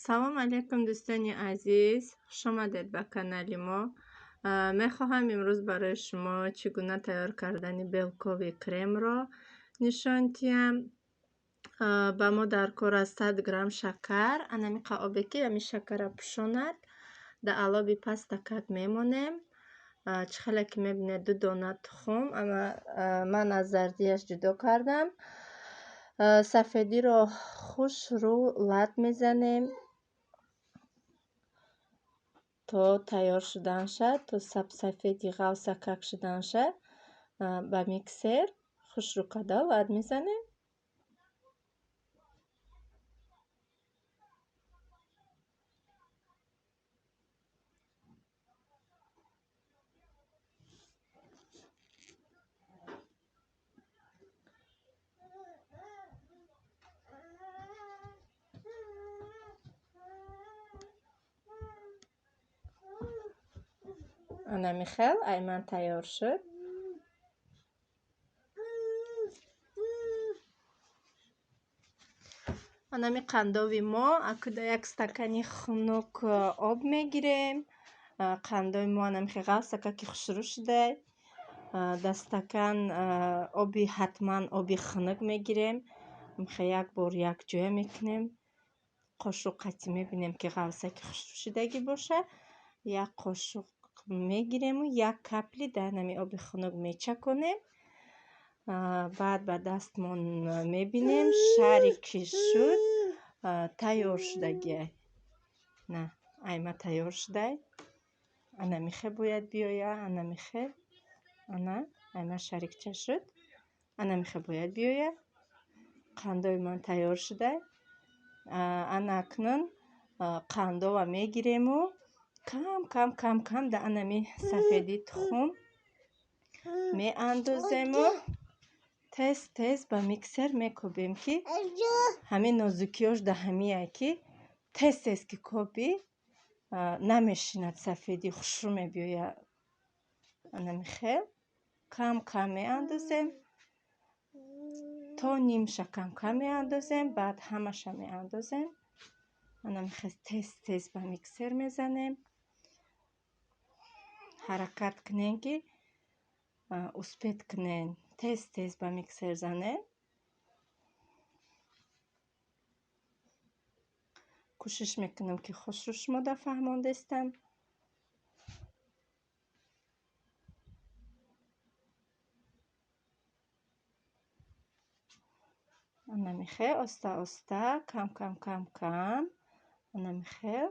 Салом алейкум, дӯстони азиз, хушомадед ба канали мо. Мехоҳам имрӯз барои шумо чӣ гуна тайёр кардани белковый кремро нишон диҳам. Ба мо дар кор аст 100 грамм шакар, анами қаобе ки ами шакара пӯшонад, дар алоби пастакак мемонем. Чӣ хеле ки мебинед, ду дона тухм, ман аз зардияш ҷудо кардам. Сафедиро хушрӯ лат мезанем то тайёр шудан шад, то сабсафеди ғафсакак шудан шад. Ба миксер хушрӯ карда лат мезанем. Ана михел айман тайёр шуд. Анами қандови мо акуда як стакани хунук об мегирем. Қандови мо анамихел ғафсакаки хушрӯ шуда. Дар стакан оби ҳатман оби хунук мегирем. Михел як бор якҷоя мекунем. Қошуқ қатӣ мебинем ки ғафсаки хушрӯ шудагӣ бошад. Як қошуқ мегирему як капли дар нами оби хунук мечаконем. Баъд ба дастмон мебинем, шаре ки шуд, тайёр шудагиай. На, айма тайёр шудай. Ана михе бояд биёя, ана михе. Ана, айма шарикча шуд. Ана михе бояд биёя. Қандои ман тайёр шудай. Ана акнун қандова мегирему кам кам кам кам дар анами сафеди тухм меандозему, тез тез ба миксер мекӯбем, ки ҳамин нозукиёш да ҳамие, ки тез тез ки кобӣ, намешинад, сафедӣ хушрӯ мебиёяд. Анами хел кам кам меандозем, то нимша кам кам меандозем, баъд ҳамаша меандозем. Анами хел тез тез ба миксер мезанем. Ҳаракат кунем, ки успеть кунем, тез тез ба миксер занем. Кӯшиш мекунам, ки хушрӯ шумода фаҳмондестам. Анамихел оста оста, кам кам кам кам, анамихел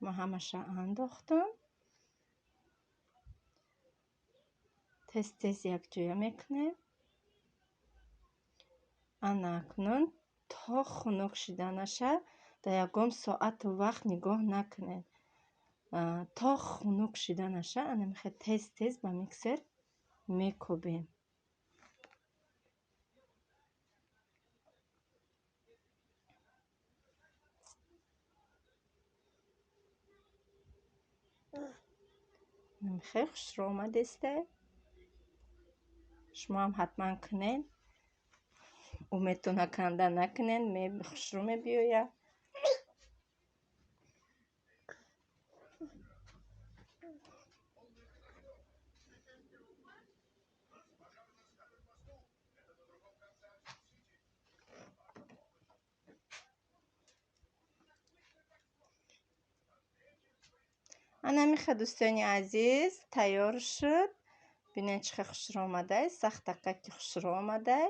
ман ҳамаша андохтам. Тез тез якҷоя мекунем. Ана акнун то хунук шиданаша дар ягон соату вақт нигоҳ накунед. То хунук шиданаша анамихел тез тез ба миксер мекӯбем. Хеле хушрӯ омадесте. Шумо ҳам ҳатман кунед. Умедтона канда накунед, хушрӯ мебиёяд. Анамиха, дӯстони азиз, тайёр шуд. Бинед, чӣ хел хушрӯ омадай, сахтакаки хушрӯ омадай.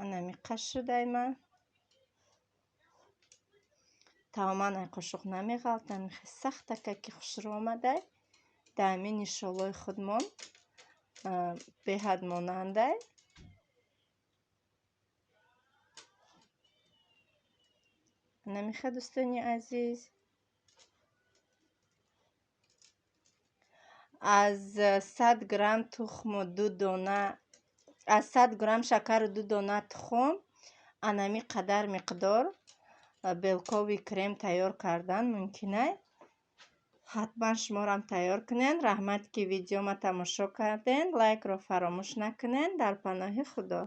Анамиқа шудай ман. Тамоман ай қошуқ намеғалт, анамихе сахтакаки хушрӯ омадай. Дар ҳамин нишолои худмон беҳад монандай. Анамиха, дӯстони азиз, аз 100 грамм тухму ду дона, аз 100 грамм шакару ду дона тухм анами қадар миқдор белковый крем тайёр кардан мумкин. Ҳатман шуморам тайёр кунед. Раҳмат, ки видеома тамошо карден. Лайкро фаромӯш накунед. Дар паноҳи Худо.